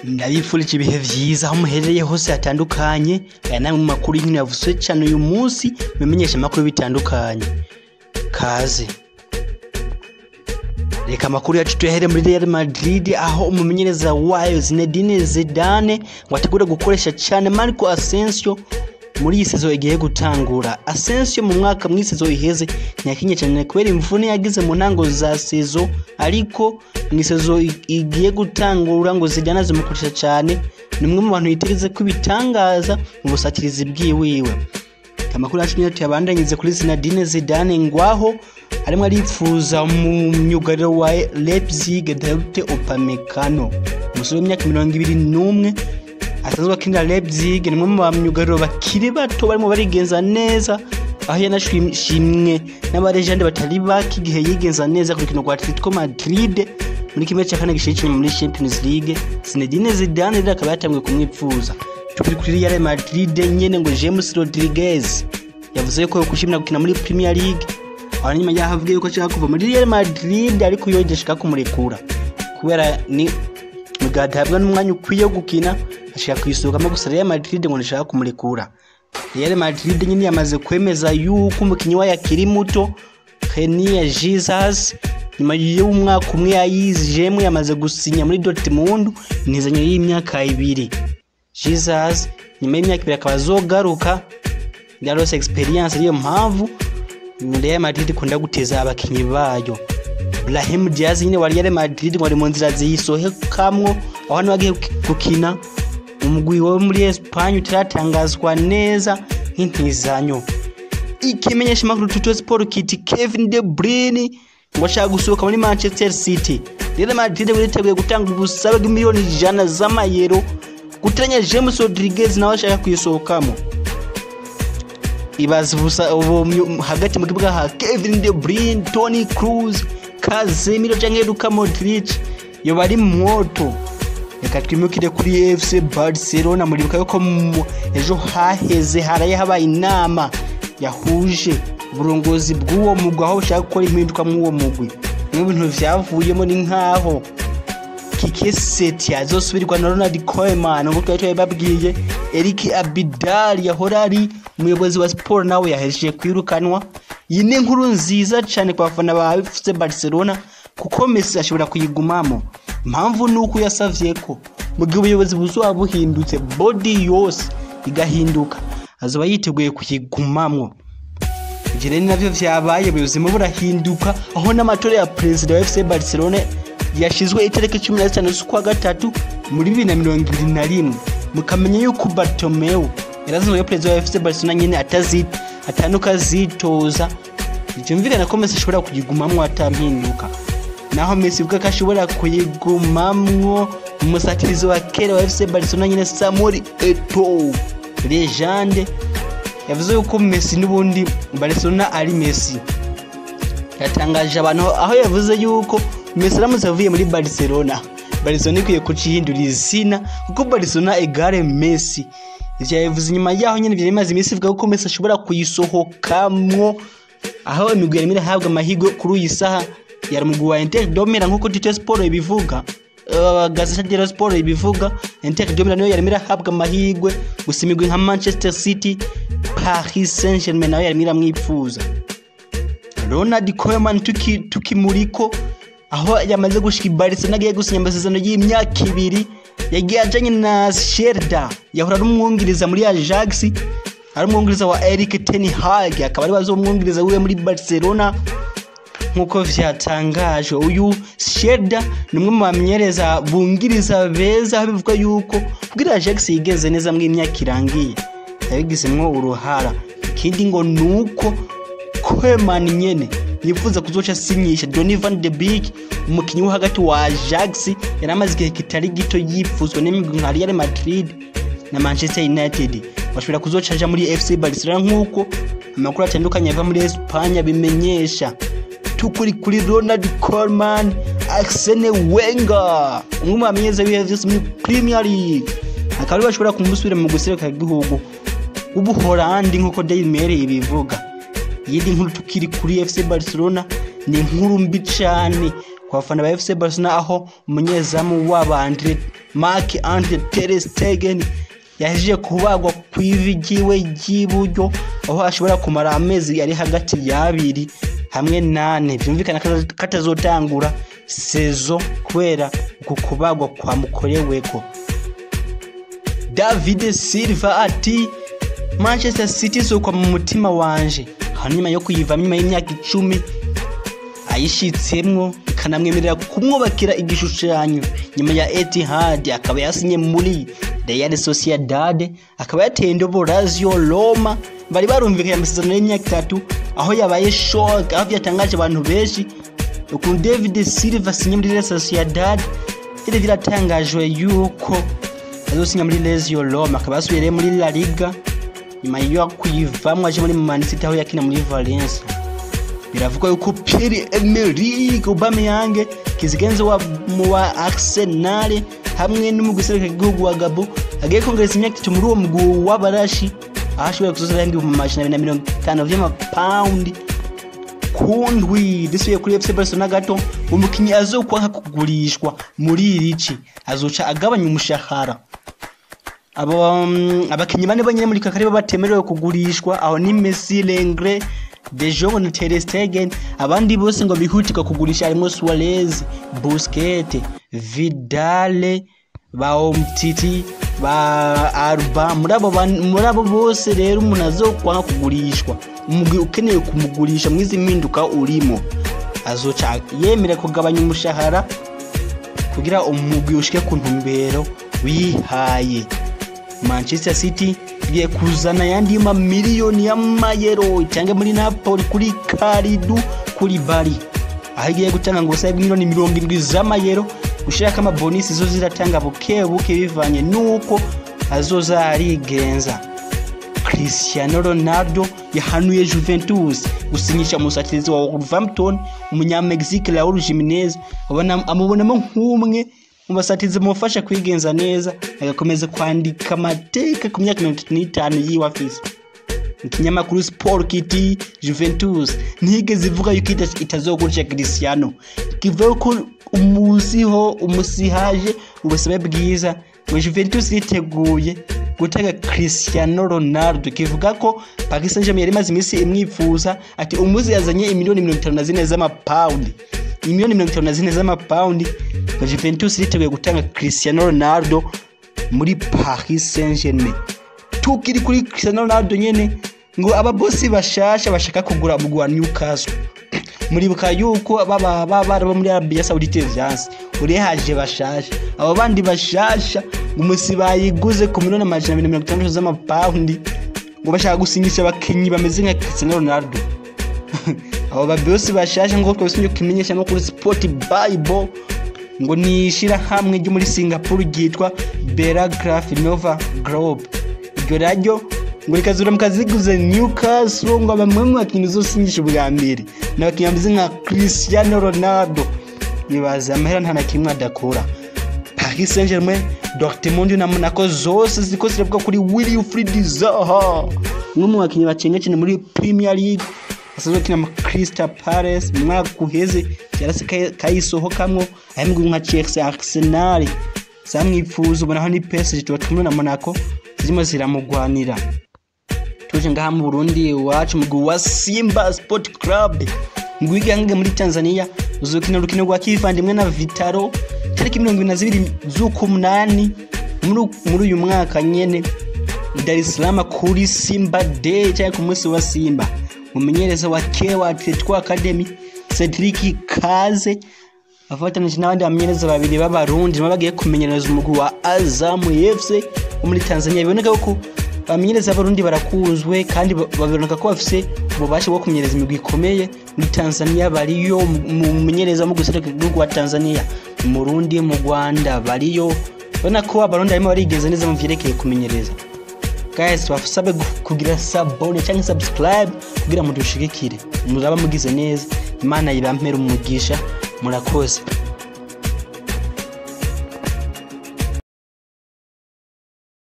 Ndabifurije ibihe vyiza aho muherereye hose hatandukanye. Aya namwe mu makuru y'inkino yavuzwe cane uyu munsi, mumenyesha amakuru bitandukanye. Kaze. Reka amakuru yacu tuyahere muri Real Madrid, aho umumenyereza wayo Zinedine Zidane ngo ategura gukoresha cane Marco Asensio muri iyi saison igiye gutangura. Asensio mu mwaka mw'isaison iheze ntiyakinye cyane kubera imvune yagize mu ntango za saison, ariko mw'isaison igiye gutangura ngo Zidane azomukoresha cyane. Ni umwe mu bantu yiteze ko ibitangaza mu busatirizi bwiwiwe. Amakuru yacu nyine tuyabandanyirize kuri Zinedine Zidane, ngwaho arimo aripfuza mu myugariro wa Leipzig Dayot Upamecano, umusore w'imyaka 21 asanzwe akinira Leipzig. Ni umwe mu bamyugariro bakiri bato barimo barigenza neza, aho yanashimwe n'abarejande batari bake igihe yigenza neza ku rukino rwa Atletico Madrid muri 1/4 gishira inyuma muri Champions League. Zinedine Zidane rero akaba yatanguye kumwipfuza. Tukiri kuri Real Madrid nyene, ngo James Rodriguez yavuze ko yokwishimira gukina muri Premier League, aho nyuma yaho avuga yuko ashaka kuva muri Real Madrid, ariko yoje kumurekura kubera ni mugadahabwa n'umwanya ukwiye wo gukina, ashaka kuyisohokamo. Gusa Real Madrid ngo ntishaka kumurekura. Real Madrid nyine yamaze kwemeza yuko umukinyi wayo akiri muto Renier Jesus, nyuma y'umwaka umwe yayizejemwo, yamaze gusinya muri Dortmund intizanyo y'imyaka 2. Jesus nyuma y'imyaka 2 akaba azogaruka yarose experience, ariyo mpamvu Real Madrid ikunda guteza abakinyi bayo. Brahim Diaz nyine wa Real Madrid ngo ari mu nzira ziyisohokamwo, aho hano bagiye gukina umugwi wo muri Espagne utaratangazwa neza nk'intizanyo. Ikimenyesha makuru Tutto Sport kiti Kevin De Bruyne ngo ashaka gusohoka muri Manchester City. Real Madrid yiteguye gutanga ubusabe bw'imiliyoni 100 z'amayero guteranya James Rodriguez nawe ashaka kuyisohokamo. Ibaze ubusa ubu hagati mu kibuga ha Kevin De Bruyne, Toni Kroos, Casemiro canke Luka Modric, yo bari moto. Reka twimukire kuri FC Barcelona. Muribuka yuko ejo haheze haraye habaye inama yahuje uburongozi bw'uwo mugwi, aho bushaka gukora impinduka mw'uwo mugwi. Mu bintu vyavuyemo ni nkaho Quique Setien azosubirwa na Ronald Koeman, nk'uko twari twabibabwiye. Eric Abidal yahora ari umuyobozi wa siporo nawe yahejeje kwirukanwa. Iyi ni inkuru nziza cyane ku bafana ba FC Barcelona, kuko Messi ashobora kuyigumamo. Impamvu ni uko yasavye ko mu gihe ubuyobozi buzoba buhindutse, body yose igahinduka, azoba yiteguye kuyigumamwo. Ivyo rero navyo vyabaye, ubuyobozi burahinduka, aho n'amatora ya perezida wa FC Barcelona yashizwe itariki 15 z'ukwa gatatu muri 2021. Mukamenya yuko Bartomeu yarazwe perezida wa FC Barcelona nyene atazita atanuka azitoza. Vyumvikana ko Messi ashobora kuyigumamwo atampinduka. Naho Messi ubwo ashobora kuyigumamwo, umusatirizi wa kera wa FC Barcelona nyene Samuel Eto'o legende yavuze yuko Messi n'ubundi Barcelona ari Messi. Yatangaje abantu aho yavuze yuko Messi aramutse avuye muri Barcelona, Barcelona ikwiye kucihindura izina, kuko Barcelona égale Messi. Ivyo yabivuze inyuma yaho nyene vyari bimaze iminsi ivuga ko Messi ashobora kuyisohokamwo, aho imigwi yarimo irahabwa amahirwe kuri iyi saha yari umugwi wa Inter de Milan, nk'uko Tutto Sport ibivuga, Gazzetta dello Sport ibivuga. Inter de Milan niyo yarimo irahabwa amahirwe, gusa imigwi nka Manchester City, Paris Saint-Germain nayo yarimo iramwipfuza. Ronald Koeman tukimuriko, aho yamaze gushika i Barcelona agiye gusinya amasezerano y'imyaka 2, yagiye ajanye na Sherda yahora ari umwungiriza muri Ajax, ari umwungiriza wa Erik ten Hag, akaba ari bazomwungiriza wiwe muri Barcelona nkuko vyatangajwe. Uyu Sherda ni umwe mu bamenyereza bungiriza beza, aho bivuga yuko kugira Ajax yigeze neza mu imyaka irangiye yabigizemwo uruhara. Ikindi ngo nuko Koeman nyene yifuza kuzoca asinyisha Donny van de Beek, umukinyi wo hagati wa Ajax yari amaze igihe kitari gito yipfuzwa n'imigwi nka Real Madrid na Manchester United. Bashobora kuzoca aja muri FC Barcelona nk'uko amakuru atandukanye ava muri Espagne bimenyesha. Tukuri kuri Ronald Koeman, Arsene Wenger umwe mu bamenyereza b'ibihe vyose muri Premier League akaba ari bashobora kumusubira mu guseruka igihugu w'Ubuholandi nk'uko Daily Mail ibivuga. Iyindi nkuru tukiri kuri FC Barcelona ni inkuru mbi cane Ku bafana ba FC Barcelona, aho umunyezamu wabo Andre Marc Andre ter Stegen yahejeje kubagwa ku ivi ryiwe ry'iburyo, aho ashobora kumara amezi ari hagati y'abiri hamwe nane. Vyumvikana katazotangura saison kubera uku kubagwa kwa mukoreweko. David Silva ati Manchester City izokwa mu mutima wanje, hanyuma yo kuyivamo nyuma y'imyaka 10 ayishitsemwo, ikanamwemerera kumwubakira igishushanyo nyuma ya Etihad, akaba yasinye muri Real Sociedad, akaba yateye indobo Lazio Roma bari barumvikanye amasezerano y'imyaka 3, aho yabaye shock, aho byatangaje abantu benshi ukuntu David Silva asinye muri Real Sociedad. Yari biratangajwe yuko azosinya muri Lazio Roma, akaba yasubiye muri La Liga nyuma yo kuyivamwo aje muri Man City aho yakina muri Valencia. Biravugwa yuko Pierre-Emerick Aubameyang, kizigenzo wa Arsenal hamwe n'umugwi w'igihugu wa Gabon, agiye kongereza imyaka 3 muri uwo mugwi w'abarashi, aho ashobora kuzoza 250,000 vy'amapawundi kundwi. Dusubiye kuri FC Barcelona gato, umukinyi azokwanka kugurishwa muri irici azoca agabanya umushahara. Abo abakinyi bane bonyene muri kakari batemerewe kugurishwa, aho ni Messi, Lenglet, De Jong na Ter Stegen. Abandi bose ngo bihutirwa kugurisha harimo Suarez, Busquets, Vidal, ba Umtiti, ba Alba. Muri abo bose rero umuntu azokwanga kugurishwa, umugwi ukeneye kumugurisha mwizi mpinduka urimo, azoca yemera kugabanya umushahara kugira umugwi ushike ku ntumbero wihaye. Manchester City igiye kuzana yandi mamiliyoni y'amayero itange muri Napoli kuri Kalidou Koulibaly, aho igiye gutanga ngo sabe miliyoni 70 z'amayero, gushirako amabonisi zo ziratanga buke buke bivanye nuko azoza arigenza. Cristiano Ronaldo yahanuye Juventus gusinyisha umusatirizi wa Wolverhampton umunya-Mexique Raul Jimenez, amubonamo nk'umwe mu basatirizi bamufasha kwigenza neza agakomeza kwandika amateka ku myaka 35 yiwe afise. Ikinyamakuru Sport kiti Juventus ntiyigeze ivuga yuko itazogurisha Cristiano, kivuga ko umusiho umusihaje ubusabe bwiza ngo Juventus yiteguye gutega Cristiano Ronaldo. Kivuga ko Paris Saint-Germain yari imaze iminsi imwifuza, ati umuzi yazanye imiliyoni 54 z'amapawundi, imiliyoni 54 z'amapawundi, ngo Juventus yiteguye gutanga Cristiano Ronaldo muri Paris Saint-Germain. Tukiri kuri Cristiano Ronaldo nyene, ngo ababosi bashasha bashaka kugura umugwi wa Newcastle. Muribuka yuko baba bo muri Arabia Saudite vyanse, urihaje bashasha, abo bandi bashasha umusi bayiguze ku miliyoni 260 z'amapawundi, ngo bashaka gusinyisha abakinyi bameze nka Cristiano Ronaldo. Abo babosi bashasha ngo twese kimenyesha no kuri Sport Bible, ngo ni ishirahamwe ryo muri Singapore ryitwa Beragraph Nova Group. Iryo naryo ngo rikazura mukaziguze Newcastle, ngo bamwe mu bakinyi uzosinyisha ubwa mbere n'abakinyi bameze nka Cristiano Ronaldo. Nibaza amahera nta na kimwe adakora. Paris Saint-Germain, Dortmund na Monaco zose ziko ziravuga kuri Wilfried Zaha, umwe mu bakinyi bacenga cyane muri Premier League, asanzwe akina mu Crystal Palace. Mu mwaka uheze yarase kayisohokamwo, ahembwa nka Chelsea, Arsenal zamwifuza, ubonaho ni PSG, Dortmund na Monaco zirimo ziramugwanira. Tuje ngaha mu Burundi iwacu, umugwi wa Simba Sport Club mugwi w'igihangange muri Tanzania uzokina urukino rwa kivandimwe na Vitaro tariki 22 z'ukumunani muri uyu mwaka nyene, Dar es Salaam kuri Simba Day cyangwa ku munsi wa Simba. Umumenyereza wa Kewa Atletico Academy Cedric Kaze afatanije n'abandi bamenyereza babiri b'abarundi nabo bagiye kumenyereza umugwi wa Azam FC wo muri Tanzania. Biboneka ko abamenyereza b'abarundi barakunzwe kandi baboneka ko bafise ububasha bwo kumenyereza imigwi ikomeye muri Tanzania. Bariyo umumenyereza mu guseruka igihugu wa Tanzania, mu Burundi, mu Rwanda bariyo. Ubona ko abarundi barimo barigeza neza mu vyerekeye kumenyereza. Guys, twasabe kugira s'abonner cyangwa subscribe kugira mudushigikire, muzaba mugize neza. Imana ibampere umugisha, murakoze.